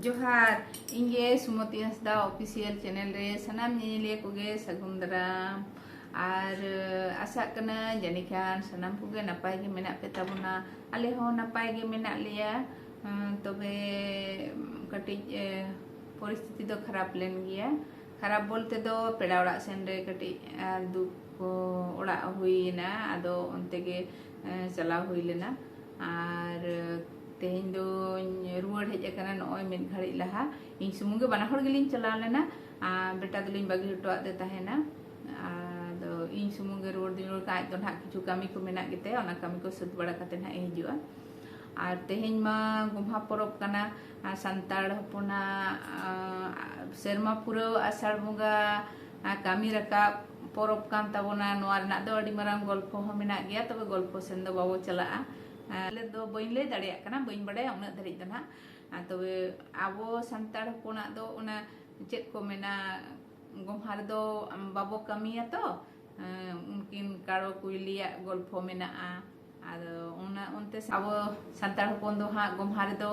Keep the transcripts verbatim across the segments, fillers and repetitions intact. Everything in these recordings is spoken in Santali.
ᱡᱚᱦᱟᱨ, ᱤᱧ ᱜᱮ ᱥᱩᱢᱚᱛᱤ ᱦᱟᱸᱥᱫᱟ ᱚᱯᱷᱤᱥᱤᱭᱟᱞ ᱪᱮᱱᱮᱞ ᱨᱮ ᱥᱟᱱᱟᱢ ᱧᱮᱧᱮᱞᱤᱭᱟᱹ ᱠᱚᱜᱮ ᱥᱟᱹᱜᱩᱱ ᱫᱟᱨᱟᱢ᱾ ᱟᱨ, ᱟᱸ, ᱟᱥᱟᱜ ᱠᱟᱹᱱᱟᱹᱧ ᱡᱟᱹᱱᱤᱡ ᱠᱷᱟᱱ ᱥᱟᱱᱟᱢ ᱠᱚᱜᱮ ᱱᱟᱯᱟᱭ ᱜᱮ ᱢᱮᱱᱟᱜ ᱯᱮ ᱛᱟᱵᱚᱱᱟ᱾ ᱟᱞᱮ ᱦᱚᱸ ᱱᱟᱯᱟᱭ ᱜᱮ ᱢᱮᱱᱟᱜ ᱞᱮᱭᱟ᱾ ᱟᱸ, ᱛᱚᱵᱮ, ᱩᱸ, ᱠᱟᱹᱴᱤᱡ, ᱮ, ᱯᱚᱨᱤᱥᱛᱷᱤᱛᱤ ᱫᱚ ᱠᱷᱟᱨᱟᱯ ᱞᱮᱱ ᱜᱮᱭᱟ᱾ ᱠᱷᱟᱨᱟᱯ ᱵᱚᱞᱛᱮ ᱫᱚ ᱯᱮᱲᱟ ᱚᱲᱟᱜ ᱥᱮᱱ ᱨᱮ ᱠᱟᱹᱴᱤᱡ, ᱟᱨ ᱫᱩᱠ ᱠᱚ ᱚᱲᱟᱜ ᱦᱩᱭᱮᱱᱟ, ᱟᱫᱚ ᱚᱱᱛᱮ ᱜᱮ, ᱮ, ᱪᱟᱞᱟᱣ ᱦᱩᱭ ᱞᱮᱱᱟ᱾ ᱟᱨ ᱛᱮᱦᱮᱧ ᱫᱚᱧ ᱨᱩᱣᱟᱹᱲ ᱦᱮᱡ ᱟᱠᱟᱱᱟ ᱱᱚᱜᱼᱚᱭ ᱢᱤᱫ ᱜᱷᱟᱹᱲᱤᱡ ᱞᱟᱦᱟ᱾ ᱤᱧ ᱥᱩᱢᱩᱝ ᱜᱮ ᱵᱟᱱᱟ ᱦᱚᱲ ᱜᱮᱞᱤᱧ ᱪᱟᱞᱟᱣ ᱞᱮᱱᱟ᱾ ᱟᱨ ᱵᱮᱴᱟ ᱫᱚᱞᱤᱧ ᱵᱟᱹᱜᱤ ᱦᱚᱴᱚᱣᱟᱫ ᱫᱮ ᱛᱟᱦᱮᱱᱟ᱾ ᱟᱫᱚ ᱤᱧ ᱥᱩᱢᱩᱝ ᱜᱮ ᱨᱩᱣᱟᱹᱲ ᱫᱩᱧ ᱨᱩᱣᱟᱹᱲ ᱠᱟᱱᱟ᱾ ᱟᱡ ᱫᱚ ᱱᱟᱦᱟᱜ ᱠᱤᱪᱷᱩ ᱠᱟᱹᱢᱤ ᱠᱚ ᱢᱮᱱᱟᱜ ᱜᱮᱛᱟᱭᱟ, ᱚᱱᱟ ᱠᱟᱹᱢᱤ ᱠᱚ ᱥᱟᱹᱛ ᱵᱟᱲᱟ ᱠᱟᱛᱮ ᱱᱟᱦᱟᱜ ᱮ ᱦᱤᱡᱩᱜᱼᱟ᱾ ᱟᱨ ᱛᱮᱦᱮᱧ ᱢᱟ ᱜᱚᱢᱦᱟ ᱯᱚᱨᱚᱵᱽ ᱠᱟᱱᱟ, ᱟᱨ ᱥᱟᱱᱛᱟᱲ ᱦᱚᱯᱚᱱᱟᱜ, ᱟᱸ, ᱥᱮᱨᱢᱟ ᱯᱩᱨᱟᱹᱣ ᱟᱥᱟᱲ ᱵᱚᱸᱜᱟ, ᱟᱸ, ᱠᱟᱹᱢᱤ ᱨᱟᱠᱟᱵ ᱯᱚᱨᱚᱵᱽ ᱠᱟᱱ ᱛᱟᱵᱚᱱᱟ᱾ ᱱᱚᱣᱟ ᱨᱮᱱᱟᱜ ᱫᱚ ᱟᱹᱰᱤ ᱢᱟᱨᱟᱝ ᱜᱚᱞᱯᱷᱚ ᱦᱚᱸ ᱢᱮᱱᱟᱜ ᱜᱮᱭᱟ, ᱛᱚᱵᱮ ᱜᱚᱞᱯᱷᱚ ᱥᱮᱱ ᱫᱚ ᱵᱟᱵᱚ ᱪᱟᱞᱟᱜᱼᱟ᱾ ᱟᱸ, ᱟᱞᱮ ᱫᱚ ᱵᱟᱹᱧ ᱞᱟᱹᱭ ᱫᱟᱲᱮᱭᱟᱜ ᱠᱟᱱᱟ, ᱵᱟᱹᱧ ᱵᱟᱲᱟᱭᱟ ᱩᱱᱟᱹᱜ ᱫᱷᱟᱹᱨᱤᱡ ᱫᱚ ᱱᱟᱦᱟᱜ᱾ ᱟᱸ, ᱛᱚᱵᱮ ᱟᱵᱚ ᱥᱟᱱᱛᱟᱲ ᱦᱚᱯᱚᱱᱟᱜ ᱫᱚ ᱚᱱᱟ ᱪᱮᱫ ᱠᱚ ᱢᱮᱱᱟ, ᱜᱚᱢᱦᱟ ᱨᱮᱫᱚ ᱵᱟᱵᱚ ᱠᱟᱹᱢᱤᱭᱟ ᱛᱚ, ᱮᱸ, ᱩᱱᱠᱤᱱ ᱠᱟᱲᱚ ᱠᱩᱭᱞᱤᱭᱟᱜ ᱜᱚᱞᱯᱷᱚ ᱢᱮᱱᱟᱜᱼᱟ᱾ ᱟᱫᱚ ᱚᱱᱟ ᱚᱱᱛᱮ ᱟᱵᱚ ᱥᱟᱱᱛᱟᱲ ᱦᱚᱯᱚᱱ ᱫᱚ ᱦᱟᱸᱜ ᱜᱚᱢᱦᱟ ᱨᱮᱫᱚ,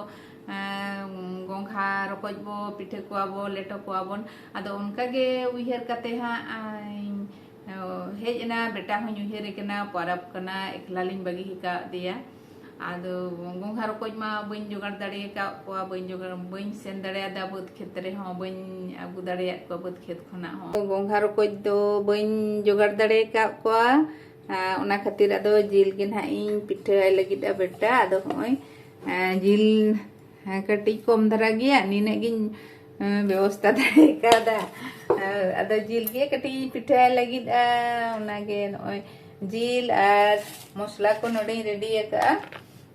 ᱮᱸ, ᱜᱚᱝᱜᱷᱟ ᱨᱚᱠᱚᱡ ᱵᱚ ᱯᱤᱴᱷᱟᱹ ᱠᱚᱣᱟ ᱵᱚ, ᱞᱮᱴᱚ ᱠᱚᱣᱟ ᱵᱚᱱ᱾ ᱟᱫᱚ ᱚᱱᱠᱟ ᱜᱮ ᱩᱭᱦᱟᱹᱨ ᱠᱟᱛᱮ ᱦᱟᱸᱜ, ᱟᱸ, ᱦᱮᱡ ᱮᱱᱟ, ᱵᱮᱴᱟ ᱦᱚᱸᱧ ᱩᱭᱦᱟᱹᱨᱮ ᱠᱟᱱᱟ, ᱯᱚᱨᱚᱵᱽ ᱠᱟᱱᱟ, ᱮᱠᱞᱟ ᱞᱤᱧ ᱵᱟᱹᱜᱤ ᱟᱠᱟᱫᱮᱭᱟ᱾ ᱟᱫᱚ ᱜᱚᱝᱜᱷᱟ ᱨᱚᱠᱚᱡ ᱢᱟ ᱵᱟᱹᱧ ᱡᱚᱜᱟᱲ ᱫᱟᱲᱮ ᱟᱠᱟᱫ ᱠᱚᱣᱟ, ᱵᱟᱹᱧ ᱡᱚᱜᱟᱲ, ᱵᱟᱹᱧ ᱥᱮᱱ ᱫᱟᱲᱮᱭᱟᱫᱟ ᱵᱟᱹᱫᱽ ᱠᱷᱮᱛ ᱨᱮᱦᱚᱸ, ᱵᱟᱹᱧ ᱟᱹᱜᱩ ᱫᱟᱲᱮᱭᱟᱫ ᱠᱚᱣᱟ ᱵᱟᱹᱫᱽ ᱠᱷᱮᱛ ᱠᱷᱚᱱᱟᱜ ᱦᱚᱸ᱾ ᱜᱚᱝᱜᱷᱟ ᱨᱚᱠᱚᱡ ᱫᱚ ᱵᱟᱹᱧ ᱡᱚᱜᱟᱲ ᱫᱟᱲᱮ ᱟᱠᱟᱫ ᱠᱚᱣᱟ᱾ ᱟᱨ ᱚᱱᱟ ᱠᱷᱟᱹᱛᱤᱨ ᱟᱫᱚ ᱡᱤᱞ ᱜᱮ ᱱᱟᱦᱟᱜ ᱤᱧ ᱯᱤᱴᱷᱟᱹ ᱟᱭ ᱞᱟᱹᱜᱤᱫᱼᱟ ᱵᱮᱴᱟ᱾ ᱟᱫᱚ ᱦᱚᱸᱜᱼᱚᱭ, ᱟᱨ ᱡᱤᱞ, ᱦᱮᱸ, ᱠᱟᱹᱴᱤᱡ ᱠᱚᱢ ᱫᱷᱟᱨᱟ ᱜᱮᱭᱟ, ᱱᱤᱱᱟᱹᱜ ᱜᱤᱧ, ᱦᱮᱸ, ᱵᱮᱵᱚᱥᱛᱷᱟ ᱫᱟᱲᱮ ᱠᱟᱣᱫᱟ᱾ ᱟᱨ ᱟᱫᱚ ᱡᱤᱞ ᱜᱮ ᱠᱟᱹᱴᱤᱡ ᱤᱧ ᱯᱤᱴᱷᱟᱹ ᱟᱭ ᱞᱟᱹᱜᱤᱫᱼᱟ᱾ ᱚᱱᱟᱜᱮ ᱱᱚᱜᱼᱚᱭ ᱡᱤᱞ ᱟᱨ ᱢᱚᱥᱞᱟ ᱠᱚ ᱱᱚᱰᱮᱧ ᱨᱮᱰᱤ ᱟᱠᱟᱫᱼᱟ᱾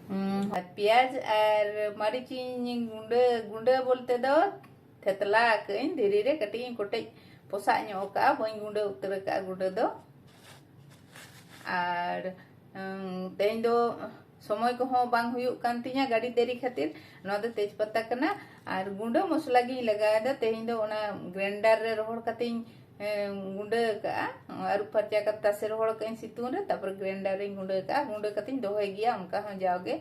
ᱦᱩᱸ, ᱟᱨ ᱯᱮᱸᱭᱟᱡᱽ ᱟᱨ ᱢᱟᱹᱨᱤᱪ ᱤᱧ ᱜᱩᱸᱰᱟᱹ, ᱜᱩᱸᱰᱟᱹ ᱵᱚᱞᱛᱮ ᱫᱚ ᱛᱷᱮᱛᱞᱟ ᱟᱠᱟᱫᱟᱹᱧ, ᱫᱷᱤᱨᱤ ᱨᱮ ᱠᱟᱹᱴᱤᱡ ᱤᱧ ᱠᱚᱴᱮᱡ ᱯᱚᱥᱟᱜ ᱧᱚᱜ ᱟᱠᱟᱫᱼᱟ, ᱵᱟᱹᱧ ᱜᱩᱸᱰᱟᱹ ᱩᱛᱟᱹᱨ ᱟᱠᱟᱫᱼᱟ ᱜᱩᱸᱰᱟᱹ ᱫᱚ᱾ ᱟᱨ, ᱩᱸ, ᱛᱮᱦᱮᱧ ᱫᱚ ᱥᱚᱢᱚᱭ ᱠᱚᱦᱚᱸ ᱵᱟᱝ ᱦᱩᱭᱩᱜ ᱠᱟᱱ ᱛᱤᱧᱟ ᱜᱟᱹᱰᱤ ᱫᱮᱨᱤ ᱠᱷᱟᱹᱛᱤᱨ᱾ ᱱᱚᱣᱟ ᱫᱚ ᱛᱮᱡᱽ ᱯᱟᱛᱟ ᱠᱟᱱᱟ ᱟᱨ ᱜᱩᱸᱰᱟᱹ ᱢᱚᱥᱞᱟ ᱜᱤᱧ ᱞᱟᱜᱟᱣ ᱮᱫᱟ᱾ ᱛᱮᱦᱮᱧ ᱫᱚ ᱚᱱᱟ ᱜᱨᱮᱱᱰᱟᱨ ᱨᱮ ᱨᱚᱦᱚᱲ ᱠᱟᱛᱮᱧ, ᱮᱸ, ᱜᱩᱸᱰᱟᱹ ᱟᱠᱟᱫᱼᱟ, ᱟᱹᱨᱩᱵ ᱯᱷᱟᱨᱪᱟ ᱠᱟᱛᱮ ᱛᱟᱥᱮ ᱨᱚᱦᱚᱲ ᱟᱠᱟᱫᱟᱹᱧ ᱥᱤᱛᱩᱝ ᱨᱮ, ᱛᱟᱨᱯᱚᱨᱮ ᱜᱨᱮᱱᱰᱟᱨ ᱨᱤᱧ ᱜᱩᱸᱰᱟᱹ ᱟᱠᱟᱫᱼᱟ᱾ ᱜᱩᱸᱰᱟᱹ ᱠᱟᱛᱮᱧ ᱫᱚᱦᱚᱭ ᱜᱮᱭᱟ ᱚᱱᱠᱟ ᱦᱚᱸ ᱡᱟᱣᱜᱮ᱾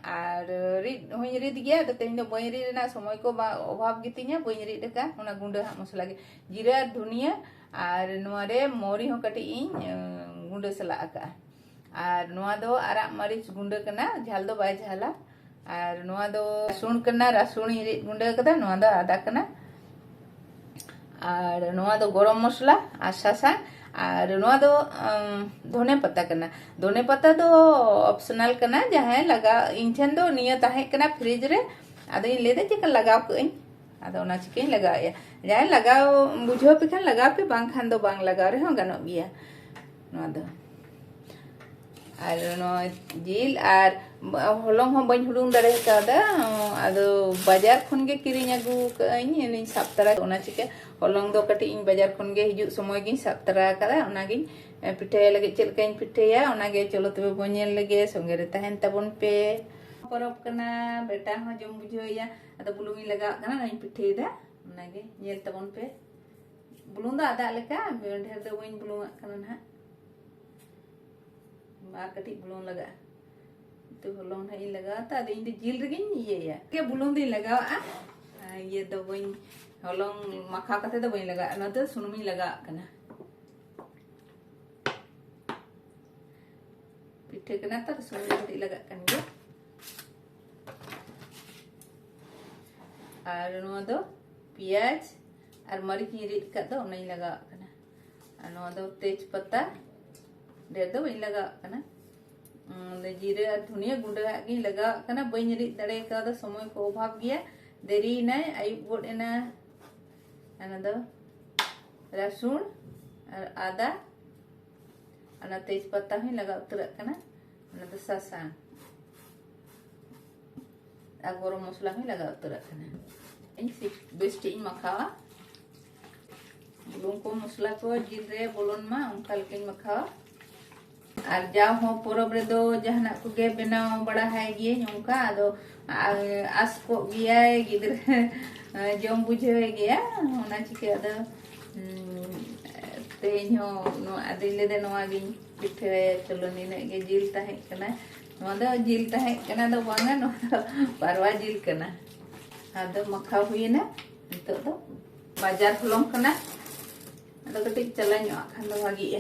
ᱟᱨ ᱨᱤᱫ ᱦᱚᱸᱧ ᱨᱤᱫ ᱜᱮᱭᱟ, ᱟᱫᱚ ᱛᱮᱦᱮᱧ ᱫᱚ ᱵᱟᱹᱧ ᱨᱤᱫ ᱨᱮᱱᱟᱜ ᱥᱚᱢᱚᱭ ᱠᱚ ᱵᱟ-, ᱚᱵᱷᱟᱵᱽ ᱜᱮᱛᱤᱧᱟ, ᱵᱟᱹᱧ ᱨᱤᱫ ᱟᱠᱟᱫ᱾ ᱚᱱᱟ ᱜᱩᱸᱰᱟᱹ ᱦᱟᱸᱜ ᱢᱚᱥᱞᱟ ᱜᱮ, ᱡᱤᱨᱟᱹ ᱟᱨ ᱫᱷᱩᱱᱤᱭᱟᱹ, ᱟᱨ ᱱᱚᱣᱟ ᱨᱮ ᱢᱚᱨᱤ ᱦᱚᱸ ᱠᱟᱹᱴᱤᱡ ᱤᱧ, ᱮᱸ, ᱜᱩᱸᱰᱟᱹ ᱥᱟᱞᱟᱜ ᱟᱠᱟᱫᱼᱟ᱾ ᱟᱨ ᱱᱚᱣᱟ ᱫᱚ ᱟᱨᱟᱜ ᱢᱟᱹᱨᱤᱪ ᱜᱩᱸᱰᱟᱹ ᱠᱟᱱᱟ, ᱡᱷᱟᱞ ᱫᱚ ᱵᱟᱭ ᱡᱷᱟᱞᱟ᱾ ᱟᱨ ᱱᱚᱣᱟ ᱫᱚ ᱨᱟᱹᱥᱩᱱ ᱠᱟᱱᱟ, ᱨᱟᱹᱥᱩᱱ ᱤᱧ ᱨᱤᱫ ᱜᱩᱸᱰᱟᱹ ᱠᱟᱫᱟ᱾ ᱱᱚᱣᱟ ᱫᱚ ᱟᱫᱟ ᱠᱟᱱᱟ᱾ ᱟᱨ ᱱᱚᱣᱟ ᱫᱚ ᱜᱚᱨᱚᱢ ᱢᱚᱥᱞᱟ ᱟᱨ ᱥᱟᱥᱟᱝ᱾ ᱟᱨ ᱱᱚᱣᱟ ᱫᱚ, ᱟᱢ, ᱫᱷᱚᱱᱮ ᱯᱟᱛᱟ ᱠᱟᱱᱟ᱾ ᱫᱷᱚᱱᱮ ᱯᱟᱛᱟ ᱫᱚ optional ᱠᱟᱱᱟ, ᱡᱟᱦᱟᱸᱭ ᱞᱟᱜᱟᱣ, ᱤᱧ ᱴᱷᱮᱱ ᱫᱚ ᱱᱤᱭᱟᱹ ᱛᱟᱦᱮᱸ ᱠᱟᱱᱟ fridge ᱨᱮ, ᱟᱫᱚᱧ ᱞᱟᱹᱭᱫᱟ ᱪᱮᱫ ᱞᱮᱠᱟ ᱞᱟᱜᱟᱣ ᱠᱟᱜ ᱟᱹᱧ, ᱟᱫᱚ ᱚᱱᱟ ᱪᱤᱠᱟᱹᱧ ᱞᱟᱜᱟᱣᱮᱫᱼᱟ᱾ ᱡᱟᱦᱟᱸᱭ ᱞᱟᱜᱟᱣ ᱵᱩᱡᱷᱟᱹᱣ ᱯᱮ ᱠᱷᱟᱱ ᱞᱟᱜᱟᱣ ᱯᱮ, ᱵᱟᱝᱠᱷᱟᱱ ᱫᱚ ᱵᱟᱝ ᱞᱟᱜᱟᱣ ᱨᱮᱦᱚᱸ ᱜᱟᱱᱚᱜ ᱜᱮᱭᱟ ᱱᱚᱣᱟ ᱫᱚ᱾ ᱟᱨ ᱱᱚᱣᱟ ᱡᱤᱞ ᱟᱨ ᱦᱚᱞᱚᱝ ᱦᱚᱸ ᱵᱟᱹᱧ ᱦᱩᱲᱩᱝ ᱫᱟᱲᱮ ᱠᱟᱣᱫᱟ, ᱟᱫᱚ ᱵᱟᱡᱟᱨ ᱠᱷᱚᱱ ᱜᱮ ᱠᱤᱨᱤᱧ ᱟᱹᱜᱩ ᱠᱟᱜ ᱟᱹᱧ, ᱤᱧ ᱥᱟᱵ ᱛᱟᱨᱟ᱾ ᱚᱱᱟ ᱪᱤᱠᱟᱹ ᱦᱚᱞᱚᱝ ᱫᱚ ᱠᱟᱹᱴᱤᱡ ᱤᱧ ᱵᱟᱡᱟᱨ ᱠᱷᱚᱱ ᱜᱮ ᱦᱤᱡᱩᱜ ᱥᱚᱢᱚᱭ ᱜᱤᱧ ᱥᱟᱵ ᱛᱟᱨᱟ ᱟᱠᱟᱫᱟ᱾ ᱚᱱᱟᱜᱤᱧ ᱯᱤᱴᱷᱟᱹᱭ ᱞᱟᱹᱜᱤᱫ᱾ ᱪᱮᱫ ᱞᱮᱠᱟᱧ ᱯᱤᱴᱷᱟᱹᱭᱟ ᱚᱱᱟᱜᱮ ᱪᱚᱞᱚ ᱛᱚᱵᱮ ᱵᱚᱱ ᱧᱮᱞ ᱞᱮᱜᱮ, ᱥᱚᱸᱜᱮ ᱨᱮ ᱛᱟᱦᱮᱱ ᱛᱟᱵᱚᱱ ᱯᱮ᱾ ᱯᱚᱨᱚᱵᱽ ᱠᱟᱱᱟ, ᱵᱮᱴᱟ ᱦᱚᱸ ᱡᱚᱢ ᱵᱩᱡᱷᱟᱹᱣ ᱮᱭᱟ᱾ ᱟᱫᱚ ᱵᱩᱞᱩᱝ ᱤᱧ ᱞᱟᱜᱟᱣᱟᱜ ᱠᱟᱱᱟ, ᱱᱚᱣᱟᱧ ᱯᱤᱴᱷᱟᱹᱭᱮᱫᱟ, ᱚᱱᱟᱜᱮ ᱧᱮᱞ ᱛᱟᱵᱚᱱ ᱯᱮ᱾ ᱵᱩᱞᱩᱝ ᱫᱚ ᱟᱫᱟᱜ ᱞᱮᱠᱟ, ᱰᱷᱮᱨ ᱫᱚ ᱵᱟᱹᱧ ᱵᱩᱞᱩᱝᱟᱜ ᱠᱟᱱᱟ ᱱᱟᱦᱟᱜ, ᱟᱨ ᱠᱟᱹᱴᱤᱡ ᱵᱩᱞᱩᱝ ᱞᱟᱜᱟᱜᱼᱟ᱾ ᱛᱚ ᱦᱚᱞᱚᱝ ᱱᱟᱦᱟᱜ ᱤᱧ ᱞᱟᱜᱟᱣᱟ, ᱛᱚ ᱟᱫᱚ ᱤᱧ ᱫᱚ ᱡᱤᱞ ᱨᱮᱜᱮᱧ ᱤᱭᱟᱹᱭᱟ, ᱵᱩᱞᱩᱝ ᱫᱚᱧ ᱞᱟᱜᱟᱣᱟᱜᱼᱟ᱾ ᱟᱨ ᱤᱭᱟᱹ ᱫᱚ ᱵᱟᱹᱧ, ᱦᱚᱞᱚᱝ ᱢᱟᱠᱷᱟᱣ ᱠᱟᱛᱮ ᱫᱚ ᱵᱟᱹᱧ ᱞᱟᱜᱟᱣᱟᱜᱼᱟ, ᱱᱚᱣᱟ ᱫᱚ ᱥᱩᱱᱩᱢᱤᱧ ᱞᱟᱜᱟᱣᱟᱜ ᱠᱟᱱᱟ᱾ ᱯᱤᱴᱷᱟᱹ ᱠᱟᱱᱟ ᱛᱚ, ᱥᱩᱱᱩᱢ ᱠᱟᱹᱴᱤᱡ ᱞᱟᱜᱟᱜ ᱠᱟᱱ ᱜᱮᱭᱟ᱾ ᱟᱨ ᱱᱚᱣᱟ ᱫᱚ ᱯᱮᱸᱭᱟᱡᱽ ᱟᱨ ᱢᱟᱹᱨᱤᱪ ᱤᱧ ᱨᱤᱫ ᱟᱠᱟᱫ ᱫᱚ, ᱚᱱᱟᱧ ᱞᱟᱜᱟᱣᱟᱜ ᱠᱟᱱᱟ᱾ ᱟᱨ ᱱᱚᱣᱟ ᱫᱚ ᱛᱮᱡᱽ ᱯᱟᱛᱟ, ᱰᱷᱮᱨ ᱫᱚ ᱵᱟᱹᱧ ᱞᱟᱜᱟᱣᱟᱜ ᱠᱟᱱᱟ᱾ ᱩᱸ, ᱡᱤᱨᱟᱹ ᱟᱨ ᱫᱷᱩᱱᱤᱭᱟᱹ ᱜᱩᱸᱰᱟᱹ ᱟᱜ ᱜᱤᱧ ᱞᱟᱜᱟᱣᱟᱜ ᱠᱟᱱᱟ, ᱵᱟᱹᱧ ᱨᱤᱫ ᱫᱟᱲᱮ ᱠᱟᱣᱫᱟ, ᱥᱚᱢᱚᱭ ᱠᱚ ᱚᱵᱷᱟᱵᱽ ᱜᱮᱭᱟ, ᱫᱮᱨᱤᱭᱮᱱᱟᱭ, ᱟᱹᱭᱩᱵ ᱜᱚᱫ ᱮᱱᱟ᱾ ᱚᱱᱟ ᱫᱚ ᱨᱟᱹᱥᱩᱱ ᱟᱨ ᱟᱫᱟ, ᱚᱱᱟ ᱛᱮᱡᱽ ᱯᱟᱛᱟ ᱦᱚᱸᱧ ᱞᱟᱜᱟᱣ ᱩᱛᱟᱹᱨᱟᱜ ᱠᱟᱱᱟ᱾ ᱚᱱᱟ ᱫᱚ ᱥᱟᱥᱟᱝ ᱟᱨ ᱜᱚᱨᱚᱢ ᱢᱚᱥᱞᱟ ᱦᱚᱸᱧ ᱞᱟᱜᱟᱣ ᱩᱛᱟᱹᱨᱟᱜ ᱠᱟᱱᱟ᱾ ᱤᱧ ᱥᱤ-, ᱵᱮᱥ ᱴᱷᱤᱠ ᱤᱧ ᱢᱟᱠᱷᱟᱣᱟ᱾ ᱵᱩᱞᱩᱝ ᱠᱚ ᱢᱚᱥᱞᱟ ᱠᱚ ᱡᱤᱞ ᱨᱮ ᱵᱚᱞᱚᱱ ᱢᱟ, ᱚᱱᱠᱟ ᱞᱮᱠᱟᱧ ᱢᱟᱠᱷᱟᱣᱟ᱾ ᱟᱨ ᱡᱟᱣ ᱦᱚᱸ ᱯᱚᱨᱚᱵᱽ ᱨᱮᱫᱚ ᱡᱟᱦᱟᱱᱟᱜ ᱠᱚᱜᱮ ᱵᱮᱱᱟᱣ ᱵᱟᱲᱟ ᱦᱟᱭ ᱜᱤᱭᱟᱹᱧ ᱚᱱᱠᱟ, ᱟᱫᱚ ᱟ-, ᱟᱥ ᱠᱚᱜ ᱜᱮᱭᱟᱭ ᱜᱤᱫᱽᱨᱟᱹ, ᱡᱚᱢ ᱵᱩᱡᱷᱟᱹᱣᱮ ᱜᱮᱭᱟ, ᱚᱱᱟ ᱪᱤᱠᱟᱹ ᱟᱫᱚ, ᱩᱸ, ᱛᱮᱦᱮᱧ ᱦᱚᱸ ᱱᱚᱣᱟ, ᱟᱫᱚᱧ ᱞᱟᱹᱭᱫᱟ ᱱᱚᱣᱟ ᱜᱤᱧ ᱯᱤᱴᱷᱟᱹᱭᱟ, ᱪᱚᱞᱚ ᱱᱤᱱᱟᱹᱜ ᱜᱮ ᱡᱤᱞ ᱛᱟᱦᱮᱸ ᱠᱟᱱᱟ᱾ ᱱᱚᱣᱟ ᱫᱚ ᱡᱤᱞ ᱛᱟᱦᱮᱸ ᱠᱟᱱᱟ ᱫᱚ ᱵᱟᱝᱟ, ᱱᱚᱣᱟ ᱫᱚ ᱯᱟᱨᱣᱟ ᱡᱤᱞ ᱠᱟᱱᱟ᱾ ᱟᱫᱚ ᱢᱟᱠᱷᱟᱣ ᱦᱩᱭᱮᱱᱟ᱾ ᱱᱤᱛᱚᱜ ᱫᱚ ᱵᱟᱡᱟᱨ ᱦᱚᱞᱚᱝ ᱠᱟᱱᱟ᱾ ᱟᱫᱚ ᱠᱟᱹᱴᱤᱡ ᱪᱟᱞᱟᱣ ᱧᱚᱜ ᱟᱜ ᱠᱷᱟᱱ ᱫᱚ ᱵᱷᱟᱜᱤᱜᱼᱟ᱾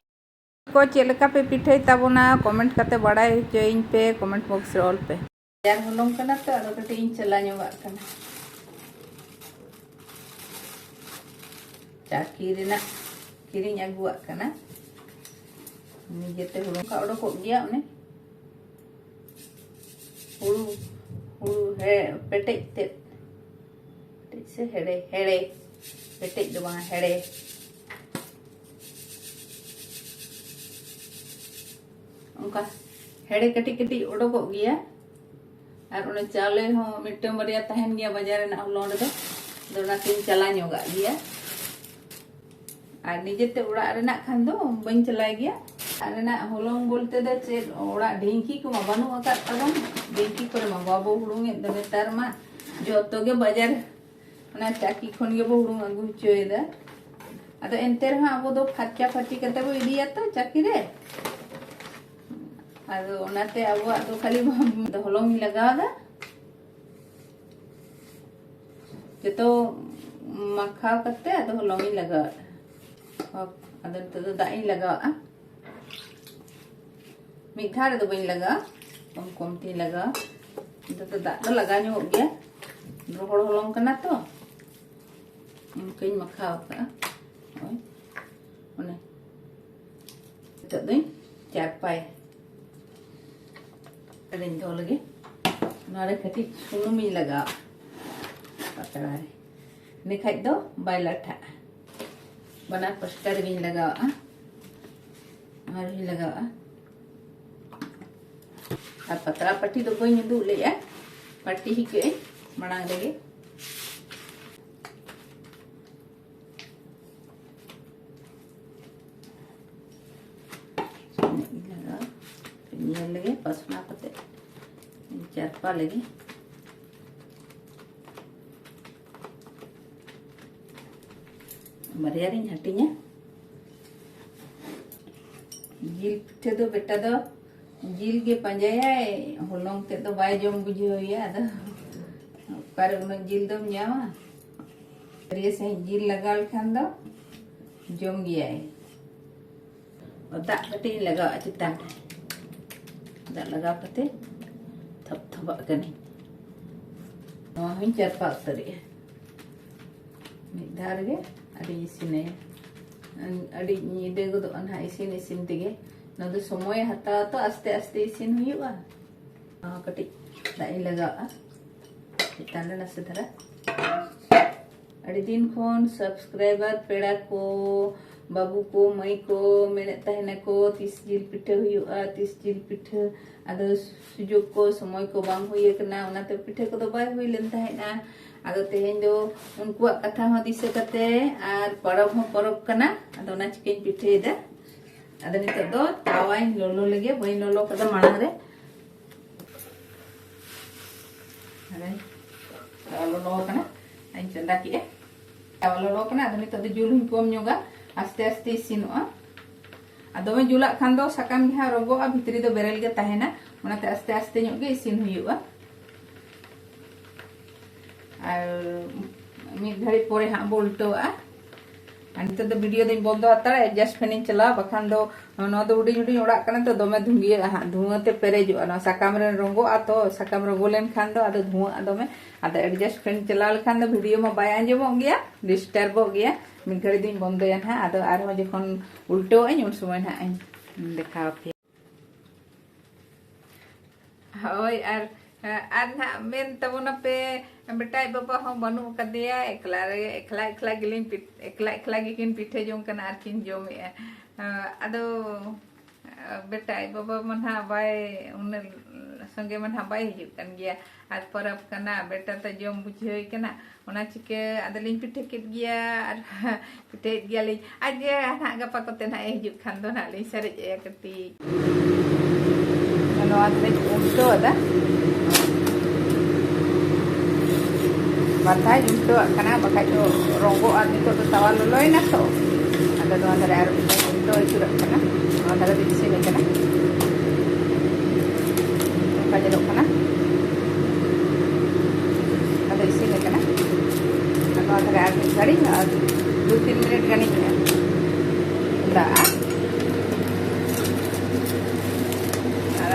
ᱠᱚ ᱪᱮᱫ ᱞᱮᱠᱟ ᱯᱮ ᱯᱤᱴᱷᱟᱹᱭ ᱛᱟᱵᱚᱱᱟ, ᱠᱚᱢᱮᱱᱴ ᱠᱟᱛᱮ ᱵᱟᱲᱟᱭ ᱦᱚᱪᱚᱭᱤᱧ ᱯᱮ, ᱠᱚᱢᱮᱱᱴ ᱵᱚᱠᱥ ᱨᱮ ᱚᱞ ᱯᱮ᱾ ᱵᱟᱡᱟᱨ ᱦᱚᱞᱚᱝ ᱠᱟᱱᱟ ᱛᱚ, ᱟᱫᱚ ᱠᱟᱹᱴᱤᱡ ᱤᱧ ᱪᱟᱞᱟᱣ ᱧᱚᱜᱟᱜ ᱠᱟᱱᱟ᱾ ᱪᱟᱹᱠᱤ ᱨᱮᱱᱟᱜ ᱠᱤᱨᱤᱧ ᱟᱹᱜᱩᱣᱟᱜ ᱠᱟᱱᱟ᱾ ᱱᱤᱡᱮᱛᱮ ᱦᱩᱲᱩᱝ ᱠᱟᱜ ᱚᱰᱚᱠᱚᱜ ᱜᱮᱭᱟ, ᱚᱱᱮ ᱦᱩᱲᱩ, ᱦᱩᱲᱩ ᱦᱮ-, ᱯᱮᱴᱮᱡ ᱛᱮᱫ, ᱯᱮᱴᱮᱡ ᱥᱮ ᱦᱮᱲᱮ, ᱦᱮᱲᱮ, ᱯᱮᱴᱮᱡ ᱫᱚ ᱵᱟᱝ, ᱦᱮᱲᱮ᱾ ᱚᱱᱠᱟ ᱦᱮᱲᱮ ᱠᱟᱹᱴᱤᱡ ᱠᱟᱹᱴᱤᱡ ᱚᱰᱚᱠᱚᱜ ᱜᱮᱭᱟ᱾ ᱟᱨ ᱚᱱᱟ ᱪᱟᱣᱞᱮ ᱦᱚᱸ ᱢᱤᱫᱴᱟᱝ ᱵᱟᱨᱭᱟ ᱛᱟᱦᱮᱱ ᱜᱮᱭᱟ ᱵᱟᱡᱟᱨ ᱨᱮᱱᱟᱜ ᱦᱚᱞᱚᱝ ᱨᱮᱫᱚ᱾ ᱟᱫᱚ ᱚᱱᱟᱛᱤᱧ ᱪᱟᱞᱟᱣ ᱧᱚᱜᱟᱜ ᱜᱮᱭᱟ᱾ ᱟᱨ ᱱᱤᱡᱮᱛᱮ ᱚᱲᱟᱜ ᱨᱮᱱᱟᱜ ᱠᱷᱟᱱ ᱫᱚ ᱵᱟᱹᱧ ᱪᱟᱞᱟᱣ ᱜᱮᱭᱟ᱾ ᱚᱲᱟᱜ ᱨᱮᱱᱟᱜ ᱦᱚᱞᱚᱝ ᱵᱚᱞᱛᱮ ᱫᱚ ᱪᱮᱫ, ᱚᱲᱟᱜ ᱰᱷᱤᱝᱠᱤ ᱠᱚᱢᱟ ᱵᱟᱹᱱᱩᱜ ᱟᱠᱟᱫ ᱛᱟᱵᱚᱱ᱾ ᱰᱷᱤᱝᱠᱤ ᱠᱚᱨᱮ ᱢᱟ ᱵᱟᱵᱚ ᱦᱩᱲᱩᱝ ᱮᱫ ᱫᱚ ᱱᱮᱛᱟᱨ ᱢᱟ᱾ ᱡᱚᱛᱚ ᱜᱮ ᱵᱟᱡᱟᱨ, ᱚᱱᱟ ᱪᱟᱹᱠᱤ ᱠᱷᱚᱱ ᱜᱮᱵᱚ ᱦᱩᱲᱩᱝ ᱟᱹᱜᱩ ᱦᱚᱪᱚᱭᱮᱫᱟ᱾ ᱟᱫᱚ ᱮᱱᱛᱮ ᱨᱮᱦᱚᱸ ᱟᱵᱚ ᱫᱚ ᱯᱷᱟᱨᱪᱟ ᱯᱷᱟᱹᱨᱪᱤ ᱠᱟᱛᱮ ᱵᱚ ᱤᱫᱤᱭᱟ ᱛᱚ ᱪᱟᱹᱠᱤ ᱨᱮ᱾ ᱟᱫᱚ ᱚᱱᱟᱛᱮ ᱟᱵᱚᱣᱟᱜ ᱫᱚ ᱠᱷᱟᱹᱞᱤ ᱦᱚᱞᱚᱝ ᱤᱧ ᱞᱟᱜᱟᱣ ᱮᱫᱟ᱾ ᱡᱚᱛᱚ ᱢᱟᱠᱷᱟᱣ ᱠᱟᱛᱮ ᱟᱫᱚ ᱦᱚᱞᱚᱝ ᱤᱧ ᱞᱟᱜᱟᱣᱟᱜᱼᱟ᱾ ᱟᱫᱚ ᱱᱤᱛᱚᱜ ᱫᱚ ᱫᱟᱜ ᱤᱧ ᱞᱟᱜᱟᱣᱟᱜᱼᱟ᱾ ᱢᱤᱫ ᱫᱷᱟᱣ ᱨᱮᱫᱚ ᱵᱟᱹᱧ ᱞᱟᱜᱟᱣᱟ, ᱠᱚᱢ ᱠᱚᱢ ᱛᱤᱧ ᱞᱟᱜᱟᱣᱟ᱾ ᱱᱤᱛᱚᱜ ᱫᱚ ᱫᱟᱜ ᱫᱚ ᱞᱟᱜᱟᱣ ᱧᱚᱜᱚᱜ ᱜᱮᱭᱟ, ᱨᱚᱦᱚᱲ ᱦᱚᱞᱚᱝ ᱠᱟᱱᱟ ᱛᱚ᱾ ᱚᱱᱠᱟᱧ ᱢᱟᱠᱷᱟᱣ ᱟᱠᱟᱫᱼᱟ᱾ ᱱᱚᱜᱼᱚᱭ ᱚᱱᱮ ᱱᱤᱛᱚᱜ ᱫᱚᱧ ᱪᱟᱨᱯᱟᱭᱟ᱾ ᱨᱮᱧ ᱫᱚᱦᱚ ᱞᱮᱜᱮ᱾ ᱱᱚᱣᱟ ᱨᱮ ᱠᱟᱹᱴᱤᱡ ᱥᱩᱱᱩᱢᱤᱧ ᱞᱟᱜᱟᱣᱟ ᱯᱟᱛᱲᱟ ᱨᱮ, ᱤᱱᱟᱹ ᱠᱷᱟᱡ ᱫᱚ ᱵᱟᱭ ᱞᱟᱴᱷᱟᱜᱼᱟ᱾ ᱵᱟᱱᱟᱨ ᱯᱟᱥᱴᱟ ᱨᱮᱜᱮᱧ ᱞᱟᱜᱟᱣᱟᱜᱼᱟ᱾ ᱱᱚᱣᱟ ᱨᱮᱦᱚᱸᱧ ᱞᱟᱜᱟᱣᱟᱜᱼᱟ᱾ ᱟᱨ ᱯᱟᱛᱲᱟ ᱯᱟᱹᱴᱤ ᱫᱚ ᱵᱟᱹᱧ ᱩᱫᱩᱜ ᱞᱮᱫᱼᱟ, ᱯᱟᱹᱴᱤ ᱦᱤᱠᱟᱹᱜ ᱟᱹᱧ ᱢᱟᱲᱟᱝ ᱨᱮᱜᱮ᱾ ᱞᱟᱜᱟᱣ ᱧᱮᱞ ᱞᱮᱜᱮ, ᱯᱟᱥᱱᱟᱣ ᱠᱟᱛᱮ ᱪᱟᱨᱯᱟ ᱞᱮᱜᱮ᱾ ᱵᱟᱨᱭᱟ ᱨᱤᱧ ᱦᱟᱹᱴᱤᱧᱟ᱾ ᱡᱤᱞ ᱯᱤᱴᱷᱟᱹ ᱫᱚ ᱵᱮᱴᱟ ᱫᱚ ᱡᱤᱞ ᱜᱮ ᱯᱟᱸᱡᱟᱭᱟᱭ, ᱦᱚᱞᱚᱝ ᱛᱮᱫ ᱫᱚ ᱵᱟᱭ ᱡᱚᱢ ᱵᱩᱡᱷᱟᱹᱣ ᱮᱭᱟ᱾ ᱟᱫᱚ ᱚᱠᱟᱨᱮ ᱩᱱᱟᱹᱜ ᱡᱤᱞ ᱫᱚᱢ ᱧᱟᱢᱟ? ᱵᱷᱟᱹᱨᱭᱟᱹ ᱥᱟᱺᱦᱤᱡ ᱡᱤᱞ ᱞᱟᱜᱟᱣ ᱞᱮᱠᱷᱟᱱ ᱫᱚ ᱡᱚᱢ ᱜᱮᱭᱟᱭ᱾ ᱫᱟᱜ ᱠᱟᱹᱴᱤᱡ ᱤᱧ ᱞᱟᱜᱟᱣᱟᱜᱼᱟ ᱪᱮᱛᱟᱱ ᱨᱮ᱾ ᱫᱟᱜ ᱞᱟᱜᱟᱣ ᱠᱟᱛᱮ ᱛᱷᱚᱯ ᱛᱷᱚᱯᱟᱜ ᱠᱟᱹᱱᱟᱹᱧ᱾ ᱱᱚᱣᱟ ᱦᱚᱸᱧ ᱪᱟᱨᱯᱟ ᱩᱛᱟᱹᱨᱮᱜᱼᱟ ᱢᱤᱫ ᱫᱷᱟᱣ ᱨᱮᱜᱮ᱾ ᱟᱹᱰᱤᱧ ᱤᱥᱤᱱᱟᱭᱟ, ᱟᱹᱰᱤ ᱧᱤᱫᱟᱹ ᱜᱚᱫᱚᱜᱼᱟ ᱱᱟᱦᱟᱜ ᱤᱥᱤᱱ ᱤᱥᱤᱱ ᱛᱮᱜᱮ᱾ ᱱᱚᱣᱟ ᱫᱚ ᱥᱚᱢᱚᱭᱮ ᱦᱟᱛᱟᱣᱟ ᱛᱚ, ᱟᱥᱛᱮ ᱟᱥᱛᱮ ᱤᱥᱤᱱ ᱦᱩᱭᱩᱜᱼᱟ᱾ ᱱᱚᱣᱟ ᱠᱟᱹᱴᱤᱡ ᱫᱟᱜ ᱤᱧ ᱞᱟᱜᱟᱣᱟᱜᱼᱟ ᱪᱮᱛᱟᱱ ᱨᱮ ᱱᱟᱥᱮ ᱫᱷᱟᱨᱟ᱾ ᱟᱹᱰᱤ ᱫᱤᱱ ᱠᱷᱚᱱ subscriber ᱯᱮᱲᱟ ᱠᱚ, ᱵᱟᱹᱵᱩ ᱠᱚ, ᱢᱟᱹᱭ ᱠᱚ ᱢᱮᱱᱮᱫ ᱛᱟᱦᱮᱱᱟᱠᱚ, "ᱛᱤᱥ ᱡᱤᱞ ᱯᱤᱴᱷᱟᱹ ᱦᱩᱭᱩᱜᱼᱟ, ᱛᱤᱥ ᱡᱤᱞ ᱯᱤᱴᱷᱟᱹ?" ᱟᱫᱚ ᱥᱩᱡᱳᱜᱽ ᱠᱚ, ᱥᱚᱢᱚᱭ ᱠᱚ ᱵᱟᱝ ᱦᱩᱭ ᱟᱠᱟᱱᱟ, ᱚᱱᱟᱛᱮ ᱯᱤᱴᱷᱟᱹ ᱠᱚᱫᱚ ᱵᱟᱭ ᱦᱩᱭ ᱞᱮᱱ ᱛᱟᱦᱮᱸᱫᱼᱟ᱾ ᱟᱫᱚ ᱛᱮᱦᱮᱧ ᱫᱚ ᱩᱱᱠᱩᱣᱟᱜ ᱠᱟᱛᱷᱟ ᱦᱚᱸ ᱫᱤᱥᱟᱹ ᱠᱟᱛᱮ, ᱟᱨ ᱯᱚᱨᱚᱵᱽ ᱦᱚᱸ ᱯᱚᱨᱚᱵᱽ ᱠᱟᱱᱟ, ᱟᱫᱚ ᱚᱱᱟ ᱪᱤᱠᱟᱹᱧ ᱯᱤᱴᱷᱟᱹᱭᱮᱫᱟ᱾ ᱟᱫᱚ ᱱᱤᱛᱚᱜ ᱫᱚ ᱛᱟᱣᱟᱧ ᱞᱚᱞᱚ ᱞᱮᱜᱮ, ᱵᱟᱹᱧ ᱞᱚᱞᱚ ᱠᱟᱫᱟ ᱢᱟᱲᱟᱝ ᱨᱮ᱾ ᱟᱫᱚᱧ ᱛᱟᱣᱟ ᱞᱚᱞᱚ ᱟᱠᱟᱱᱟ, ᱟᱧ ᱪᱚᱸᱫᱟ ᱠᱮᱜᱼᱟ᱾ ᱛᱟᱣᱟ ᱞᱚᱞᱚ ᱟᱠᱟᱱᱟ, ᱟᱫᱚ ᱱᱤᱛᱚᱜ ᱫᱚ ᱡᱩᱞ ᱦᱚᱸᱧ ᱠᱚᱢ ᱧᱚᱜᱟ, ᱟᱥᱛᱮ ᱟᱥᱛᱮ ᱤᱥᱤᱱᱚᱜᱼᱟ᱾ ᱟᱨ ᱫᱚᱢᱮ ᱡᱩᱞᱟᱜ ᱠᱷᱟᱱ ᱫᱚ ᱥᱟᱠᱟᱢ ᱜᱮ ᱦᱟᱸᱜ ᱨᱚᱸᱜᱚᱜᱼᱟ, ᱵᱷᱤᱛᱨᱤ ᱫᱚ ᱵᱮᱨᱮᱞ ᱜᱮ ᱛᱟᱦᱮᱱᱟ᱾ ᱚᱱᱟᱛᱮ ᱟᱥᱛᱮ ᱟᱥᱛᱮ ᱧᱚᱜ ᱜᱮ ᱤᱥᱤᱱ ᱦᱩᱭᱩᱜᱼᱟ᱾ ᱟᱨ ᱢᱤᱫ ᱜᱷᱟᱹᱲᱤᱡ ᱯᱚᱨᱮ ᱦᱟᱸᱜ ᱵᱚ ᱩᱞᱴᱟᱹᱣᱟᱜᱼᱟ᱾ ᱟᱨ ᱱᱤᱛᱚᱜ ᱫᱚ video ᱫᱚᱧ ᱵᱚᱱᱫᱚ ᱦᱟᱛᱟᱲᱟ, adjust fan ᱤᱧ ᱪᱟᱞᱟᱣᱟ, ᱵᱟᱠᱷᱟᱱ ᱫᱚ ᱱᱚᱣᱟ ᱫᱚ ᱦᱩᱰᱤᱧ ᱦᱩᱰᱤᱧ ᱚᱲᱟᱜ ᱠᱟᱱᱟ ᱛᱚ, ᱫᱚᱢᱮ ᱫᱷᱩᱝᱜᱤᱭᱟᱹᱜᱼᱟ ᱦᱟᱸᱜ, ᱫᱷᱩᱶᱟᱹ ᱛᱮ ᱯᱮᱨᱮᱡᱚᱜᱼᱟ᱾ ᱱᱚᱣᱟ ᱥᱟᱠᱟᱢ ᱨᱮ ᱨᱚᱸᱜᱚᱜᱼᱟ ᱛᱚ, ᱥᱟᱠᱟᱢ ᱨᱚᱸᱜᱚ ᱞᱮᱱᱠᱷᱟᱱ ᱫᱚ ᱟᱫᱚ ᱫᱷᱩᱶᱟᱹᱜᱼᱟ ᱫᱚᱢᱮ᱾ ᱟᱫᱚ adjust fan ᱪᱟᱞᱟᱣ ᱞᱮᱠᱷᱟᱱ ᱫᱚ video ᱢᱟ ᱵᱟᱭ ᱟᱸᱡᱚᱢᱚᱜ ᱜᱮᱭᱟ, disturbᱚᱜ ᱜᱮᱭᱟ᱾ ᱢᱤᱫ ᱜᱷᱟᱹᱲᱤᱡ ᱫᱚᱧ ᱵᱚᱱᱫᱚᱭᱟ ᱱᱟᱦᱟᱜ, ᱟᱫᱚ ᱟᱨᱦᱚᱸ ᱡᱚᱠᱷᱚᱱ ᱩᱞᱴᱟᱹᱣᱟᱜ ᱟᱹᱧ ᱩᱱ ᱥᱚᱢᱚᱭ ᱱᱟᱦᱟᱜ ᱤᱧ ᱫᱮᱠᱷᱟᱣ ᱟᱯᱮᱭᱟ᱾ ᱦᱳᱭ, ᱟᱨ, ᱟᱨ ᱱᱟᱦᱟᱜ ᱢᱮᱱ ᱛᱟᱵᱚᱱᱟᱯᱮ, ᱵᱮᱴᱟ ᱟᱡ ᱵᱟᱵᱟ ᱦᱚᱸ ᱵᱟᱹᱱᱩᱜ ᱟᱠᱟᱫᱮᱭᱟ, ᱮᱠᱞᱟ ᱨᱮ, ᱮᱠᱞᱟ, ᱮᱠᱞᱟ ᱜᱮᱞᱤᱧ ᱯᱤ-, ᱮᱠᱞᱟ, ᱮᱠᱞᱟ ᱜᱮᱠᱤᱱ ᱯᱤᱴᱷᱟᱹ ᱡᱚᱝ ᱠᱟᱱᱟ ᱟᱨ ᱠᱤᱱ ᱡᱚᱢᱮᱜᱼᱟ᱾ ᱟᱫᱚ, ᱵᱮᱴᱟ ᱟᱡ ᱵᱟᱵᱟ ᱢᱟ ᱱᱟᱦᱟᱜ ᱵᱟᱭ, ᱩᱱᱟᱹᱜ ᱥᱚᱸᱜᱮ ᱢᱟ ᱱᱟᱦᱟᱜ ᱵᱟᱭ ᱦᱤᱡᱩᱜ ᱠᱟᱱ ᱜᱮᱭᱟ᱾ ᱟᱨ ᱯᱚᱨᱚᱵᱽ ᱠᱟᱱᱟ, ᱵᱮᱴᱟ ᱛᱚ ᱡᱚᱢ ᱵᱩᱡᱷᱟᱹᱣ ᱠᱟᱱᱟ᱾ ᱚᱱᱟ ᱪᱤᱠᱟᱹ ᱟᱫᱚᱞᱤᱧ ᱯᱤᱴᱷᱟᱹ ᱠᱮᱫ ᱜᱮᱭᱟ ᱟᱨ ᱯᱤᱴᱷᱟᱹᱭᱮᱫ ᱜᱮᱭᱟᱞᱤᱧ᱾ ᱟᱡ ᱜᱮ ᱱᱟᱦᱟᱜ ᱜᱟᱯᱟ ᱠᱚᱛᱮ ᱱᱟᱦᱟᱜ ᱮ ᱦᱤᱡᱩᱜ ᱠᱷᱟᱱ ᱫᱚ ᱱᱟᱦᱟᱜ ᱞᱤᱧ ᱥᱟᱨᱮᱡ ᱟᱭᱟ ᱠᱟᱹᱴᱤᱡ᱾ ᱱᱚᱣᱟ ᱫᱚᱞᱤᱧ ᱩᱞᱴᱟᱹᱣ ᱟᱫᱟ᱾ ᱵᱟᱨ ᱫᱷᱟᱣ ᱩᱞᱴᱟᱹᱣᱟᱜ ᱠᱟᱱᱟ, ᱵᱟᱠᱷᱟᱡ ᱫᱚ ᱨᱚᱸᱜᱚᱜᱼᱟ᱾ ᱱᱤᱛᱚᱜ ᱫᱚ ᱛᱟᱣᱟ ᱞᱚᱞᱚᱭᱮᱱᱟ ᱛᱚ, ᱟᱫᱚ ᱱᱚᱣᱟ ᱫᱷᱟᱨᱮ ᱟᱨ ᱢᱤᱫ ᱫᱷᱟᱣ ᱩᱞᱴᱟᱹᱣ ᱟᱹᱪᱩᱨᱟᱜ ᱠᱟᱱᱟ᱾ ᱱᱚᱣᱟ ᱫᱷᱟᱨᱮ ᱫᱚ ᱤᱥᱤᱱ ᱟᱠᱟᱱᱟ᱾ ᱧᱮᱞᱚᱜ ᱠᱟᱱᱟ᱾ ᱟᱫᱚ ᱤᱥᱤᱱ ᱟᱠᱟᱱᱟ᱾ ᱟᱫᱚ ᱱᱚᱣᱟ ᱫᱷᱟᱨᱮ ᱟᱨ ᱢᱤᱫ ᱜᱷᱟᱹᱲᱤᱡ ᱟᱨ ᱫᱩ ᱛᱤᱱ ᱢᱤᱱᱤᱴ ᱜᱟᱱᱤᱧ ᱪᱚᱸᱫᱟᱜᱼᱟ᱾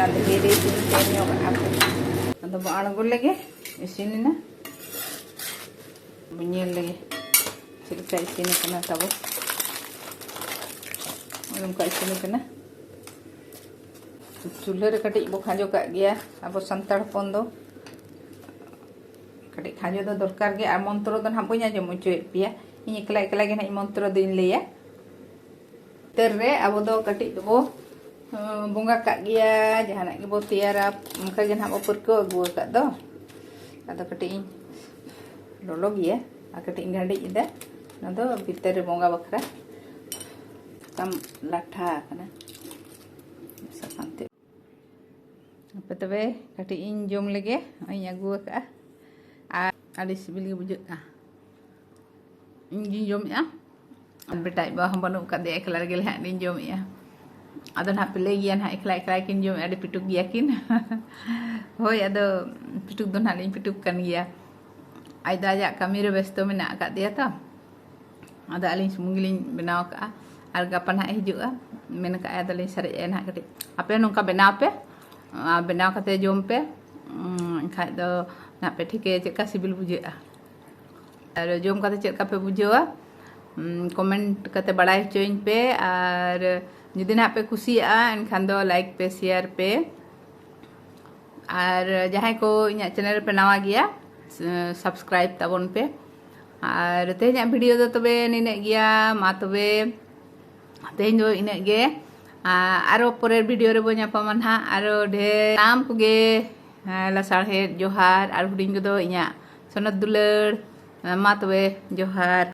ᱟᱨ ᱫᱷᱤᱨᱮ ᱫᱷᱤᱨᱮ ᱤᱥᱤᱱ ᱧᱚᱜ ᱟᱠᱚ᱾ ᱟᱫᱚ ᱵᱚ ᱟᱬᱜᱚ ᱞᱮᱜᱮ, ᱤᱥᱤᱱ ᱮᱱᱟ᱾ ᱵᱚ ᱧᱮᱞ ᱞᱮᱜᱮ ᱪᱮᱫ ᱞᱮᱠᱟ ᱤᱥᱤᱱ ᱟᱠᱟᱱᱟ ᱛᱟᱵᱚ᱾ ᱱᱚᱝᱠᱟ ᱤᱥᱤᱱ ᱟᱠᱟᱱᱟ᱾ ᱪᱩᱞᱦᱟᱹ ᱨᱮ ᱠᱟᱹᱴᱤᱡ ᱵᱚ ᱠᱷᱟᱸᱡᱚ ᱠᱟᱜ ᱜᱮᱭᱟ ᱟᱵᱚ ᱥᱟᱱᱛᱟᱲ ᱦᱚᱯᱚᱱ ᱫᱚ᱾ ᱠᱟᱹᱴᱤᱡ ᱠᱷᱟᱸᱡᱚ ᱫᱚ ᱫᱚᱨᱠᱟᱨ ᱜᱮ᱾ ᱟᱨ ᱢᱚᱱᱛᱨᱚ ᱫᱚ ᱱᱟᱦᱟᱜ ᱵᱟᱹᱧ ᱟᱸᱡᱚᱢ ᱦᱚᱪᱚᱭᱮᱫ ᱯᱮᱭᱟ, ᱤᱧ ᱮᱠᱞᱟ ᱮᱠᱞᱟ ᱜᱮ ᱱᱟᱦᱟᱜ ᱤᱧ ᱢᱚᱱᱛᱨᱚ ᱫᱚᱧ ᱞᱟᱹᱭᱟ᱾ ᱵᱷᱤᱛᱟᱹᱨ ᱨᱮ ᱟᱵᱚ ᱫᱚ ᱠᱟᱹᱴᱤᱡ ᱫᱚᱵᱚ, ᱦᱚᱸ, ᱵᱚᱸᱜᱟ ᱠᱟᱜ ᱜᱮᱭᱟ, ᱡᱟᱦᱟᱱᱟᱜ ᱜᱮᱵᱚ ᱛᱮᱭᱟᱨᱟ, ᱚᱱᱠᱟ ᱜᱮ ᱱᱟᱦᱟᱜ ᱵᱚ ᱯᱟᱹᱨᱠᱟᱹᱣ ᱟᱹᱜᱩ ᱟᱠᱟᱫ ᱫᱚ᱾ ᱟᱫᱚ ᱠᱟᱹᱴᱤᱡ ᱤᱧ ᱞᱚᱞᱚ ᱜᱮᱭᱟ ᱟᱨ ᱠᱟᱹᱴᱤᱡ ᱤᱧ ᱜᱟᱹᱰᱤᱡ ᱮᱫᱟ᱾ ᱚᱱᱟ ᱫᱚ ᱵᱷᱤᱛᱟᱹᱨ ᱨᱮ ᱵᱚᱸᱜᱟ ᱵᱟᱠᱷᱨᱟ ᱥᱟᱠᱟᱢ ᱞᱟᱴᱷᱟ ᱟᱠᱟᱱᱟ᱾ ᱥᱟᱠᱟᱢ ᱛᱮ ᱦᱟᱯᱮ ᱛᱚᱵᱮ ᱠᱟᱹᱴᱤᱡ ᱤᱧ ᱡᱚᱢ ᱞᱮᱜᱮ, ᱤᱧ ᱟᱹᱜᱩ ᱟᱠᱟᱫᱼᱟ᱾ ᱟᱨ ᱟᱹᱰᱤ ᱥᱤᱵᱤᱞ ᱜᱮ ᱵᱩᱡᱷᱟᱹᱜᱼᱟ᱾ ᱤᱧ ᱜᱤᱧ ᱡᱚᱢᱮᱜᱼᱟ᱾ ᱟᱨ ᱵᱮᱴᱟ ᱟᱡ ᱵᱟ ᱦᱚᱸ ᱵᱟᱹᱱᱩᱜ ᱟᱠᱟᱫᱮᱭᱟ, ᱮᱠᱞᱟ ᱨᱮᱜᱮ ᱞᱮ ᱦᱟᱸᱜ ᱞᱤᱧ ᱡᱚᱢᱮᱜᱼᱟ᱾ ᱟᱫᱚ ᱱᱟᱦᱟᱜ ᱯᱮ ᱞᱟᱹᱭ ᱜᱮᱭᱟ ᱱᱟᱦᱟᱜ, ᱮᱠᱞᱟ ᱮᱠᱞᱟ ᱠᱤᱱ ᱡᱚᱢᱮᱜᱼᱟ, ᱟᱹᱰᱤ ᱯᱤᱴᱩᱠ ᱜᱮᱭᱟ ᱠᱤᱱ᱾ ᱦᱳᱭ, ᱟᱫᱚ ᱯᱤᱴᱩᱠ ᱫᱚ ᱱᱟᱦᱟᱜ ᱞᱤᱧ ᱯᱤᱴᱩᱠ ᱠᱟᱱ ᱜᱮᱭᱟ᱾ ᱟᱡ ᱫᱚ ᱟᱡᱟᱜ ᱠᱟᱹᱢᱤ ᱨᱮ ᱵᱮᱥᱛᱚ ᱢᱮᱱᱟᱜ ᱟᱠᱟᱫ ᱫᱮᱭᱟ ᱛᱚ᱾ ᱟᱫᱚ ᱟᱹᱞᱤᱧ ᱥᱩᱢᱩᱝ ᱜᱮᱞᱤᱧ ᱵᱮᱱᱟᱣ ᱟᱠᱟᱫᱼᱟ᱾ ᱟᱨ ᱜᱟᱯᱟ ᱱᱟᱦᱟᱜ ᱮ ᱦᱤᱡᱩᱜᱼᱟ, ᱢᱮᱱ ᱟᱠᱟᱫᱼᱟᱭ, ᱟᱫᱚᱞᱤᱧ ᱥᱟᱨᱮᱡ ᱟᱭᱟ ᱱᱟᱦᱟᱜ ᱠᱟᱹᱴᱤᱡ᱾ ᱟᱯᱮ ᱱᱚᱝᱠᱟ ᱵᱮᱱᱟᱣ ᱯᱮ, ᱟᱨ ᱵᱮᱱᱟᱣ ᱠᱟᱛᱮ ᱡᱚᱢ ᱯᱮ᱾ ᱩᱸ, ᱮᱱᱠᱷᱟᱡ ᱫᱚ ᱱᱟᱦᱟᱜ ᱯᱮ ᱴᱷᱤᱠᱟᱹᱭᱟ ᱪᱮᱫ ᱞᱮᱠᱟ ᱥᱤᱵᱤᱞ ᱵᱩᱡᱷᱟᱹᱜᱼᱟ᱾ ᱟᱨ ᱡᱚᱢ ᱠᱟᱛᱮ ᱪᱮᱫ ᱞᱮᱠᱟ ᱯᱮ ᱵᱩᱡᱷᱟᱹᱣᱟ, ᱩᱸ, ᱠᱚᱢᱮᱱᱴ ᱠᱟᱛᱮ ᱵᱟᱲᱟᱭ ᱦᱚᱪᱚᱧ ᱯᱮ᱾ ᱟᱨ ᱡᱩᱫᱤ ᱱᱟᱦᱟᱜ ᱯᱮ ᱠᱩᱥᱤᱭᱟᱜᱼᱟ, ᱮᱱᱠᱷᱟᱱ ᱫᱚ ᱞᱟᱭᱤᱠ ᱯᱮ, ᱥᱮᱭᱟᱨ ᱯᱮ᱾ ᱟᱨ ᱡᱟᱦᱟᱸᱭ ᱠᱚ ᱤᱧᱟᱹᱜ ᱪᱮᱱᱮᱞ ᱨᱮᱯᱮ ᱱᱟᱣᱟ ᱜᱮᱭᱟ, ᱥᱟᱵᱥᱠᱨᱟᱭᱤᱵ ᱛᱟᱵᱚᱱ ᱯᱮ᱾ ᱟᱨ ᱛᱮᱦᱮᱧᱟᱜ ᱵᱷᱤᱰᱤᱭᱳ ᱫᱚ ᱛᱚᱵᱮ ᱱᱤᱱᱟᱹᱜ ᱜᱮᱭᱟ᱾ ᱢᱟ ᱛᱚᱵᱮ ᱛᱮᱦᱮᱧ ᱫᱚ ᱤᱱᱟᱹᱜ ᱜᱮ᱾ ᱟᱨ ᱟᱨᱚ ᱯᱚᱨᱮᱨ ᱵᱷᱤᱰᱤᱭᱳ ᱨᱮᱵᱚ ᱧᱟᱯᱟᱢᱟ ᱱᱟᱦᱟᱜ᱾ ᱟᱨᱚ ᱰᱷᱮᱨ ᱥᱟᱱᱟᱢ ᱠᱚᱜᱮ, ᱦᱮᱸ, ᱞᱟᱥᱟᱲᱦᱮᱫ ᱡᱚᱦᱟᱨ, ᱟᱨ ᱦᱩᱰᱤᱧ ᱠᱚᱫᱚ ᱤᱧᱟᱹᱜ ᱥᱚᱱᱚᱛ ᱫᱩᱞᱟᱹᱲ᱾ ᱢᱟ ᱛᱚᱵᱮ ᱡᱚᱦᱟᱨ᱾